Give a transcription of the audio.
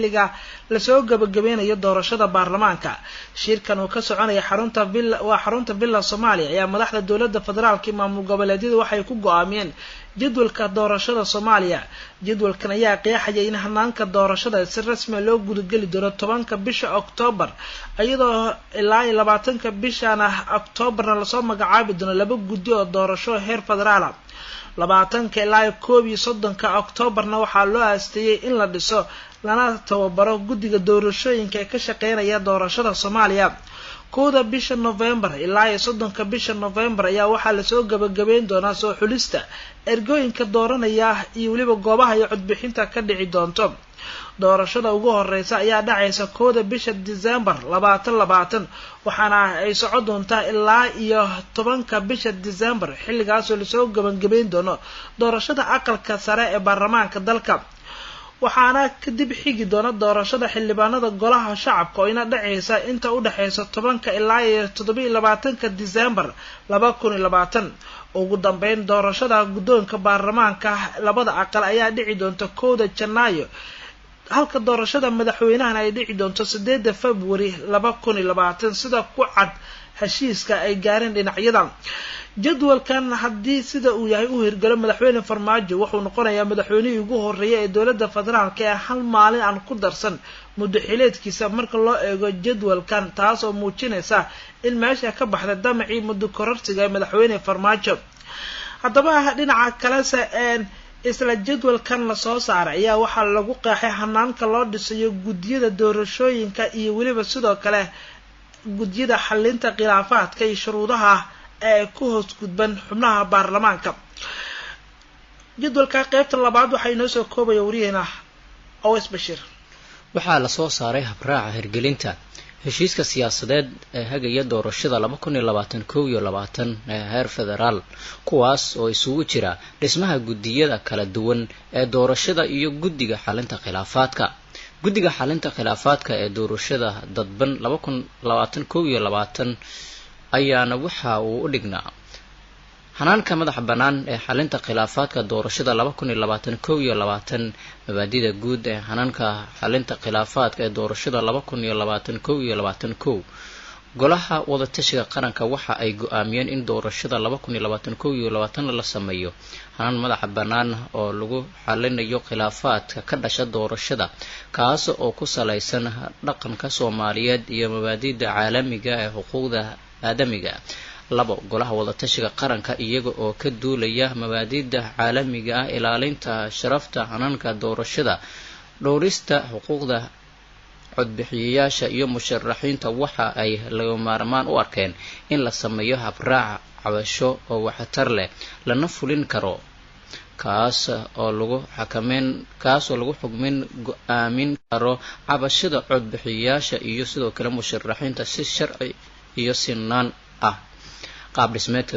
Xilliga lasoo gabagabeynayo doorashada baarlamaanka, shirkan uu ka soconaya xarunta Villa, waa xarunta Villa Soomaaliya, ayaa madaxda dowladda federaalka iyo maamul goboleedyadu waxay ku go-aamiyeen jadwalka doorashada Soomaaliya. Jadwalkan ayaa qeexaya in hanaanka doorashada si rasmiya loo gudageli doono 10-ka bisha Oktoobar, iyadoo ilaa iyo 20-ka bishana Oktoobarna lasoo magacaabi doono laba guddi oo doorasho heer federaala. 20-ka ilaa iyo 31-ka Oktoobarna waxaa loo aasteeyey in la dhiso lana tababaro guddiga doorashooyinka ee ka shaqeynaya doorashada Soomaaliya. 1-da bisha Novembar ilaa iyo 30-ka bisha Novembar ayaa waxaa lasoo gabagabeyn doonaa soo xulista ergooyinka dooranaya iyo weliba goobaha iyo codbixinta ka dhici doonto. Doorashada ugu horeysa ayaa dhacaysa 1-da bisha Decembar 2020, waxaana ay socon doontaa ilaa iyo 10-ka bisha Decembar, xilligaasoo lasoo gabagabeyn doono doorashada aqalka sare ee baarlamaanka dalka. Waxaana kadib xigi doona doorashada xildhibaanada golaha shacabka oo ina dhacaysa inta udhexeysa 10-ka ilaa iyo 27-ka Decembar 2020. Ugu dambeyn, doorashada guddoonka baarlamaanka labada aqal ayaa dhici doonta 1-da Janaayo, halka doorashada madaxweynahana ay dhici doonto 8-da February 2020, sida ku cad heshiiska ay gaareen dhinacyada. Jadwalkan haddii sida uu yahay u hirgalo, madaxweyne Farmaajo wuxuu noqonayaa madaxweynihii ugu horreeyay ee dowladda federaalka ee hal maalin aan ku darsan muddo xileedkiisa marka loo eego jadwalkan, taas oo muujinaysa in meesha ka baxday damacii muddo kororsiga ee madaxweyne Farmaajo. Haddaba dhinaca kalese, isla jadwalkan lasoo saaray ayaa waxaa lagu qeexay hanaanka loo dhisayo guddiyada doorashooyinka iyo weliba sidoo kale guddiyada xalinta khilaafaadka iyo shuruudaha ee ku hoos gudban xubnaha baarlamaanka. Jadwalka qeybta labaad waxaa inoo soo koobaya wariyaheena Aweys Bashiir. Waxaa lasoo saaray habraaca hirgelinta heshiiska siyaasadeed ee hagaya doorashada 2020-21 ee heer federaal, kuwaas oo isugu jira dhismaha guddiyada kala duwan ee doorashada iyo guddiga xalinta khilaafaadka. Guddiga xalinta khilaafaadka ee doorashada dadban 2020-21 ayaana waxa uu u dhignaa: hanaanka madaxa bannaan ee xalinta khilaafaadka doorashada 2021, mabaadida guud ee hanaanka xalinta khilaafaadka ee doorashada 2021. 1. Golaha wadatashiga qaranka waxa ay go-aamiyeen in doorashada 2021 la sameeyo hanaan madaxa bannaan oo lagu xalinayo khilaafaadka ka dhasha doorashada, kaas oo ku salaysan dhaqanka Soomaaliyeed iyo mabaadida caalamiga ee xuquuqda aadamiga. 2. Golaha wadatashiga qaranka, iyaga oo ka duulaya mabaadida caalamiga ah, ilaalinta sharafta hanaanka doorashada, dhowrista xuquuqda codbixiyayaasha iyo musharaxiinta, waxa ay laga maarmaan u arkeen in la sameeyo habraac cabasho oo waxtar leh lana fulin karo, kaas oo lagu xakameyn, kaas oo lagu xugmin go-aamin karo cabashada codbixiyayaasha iyo sidoo kale musharaxiinta si sharci iyo sinaan ah. Qaab dhismeedka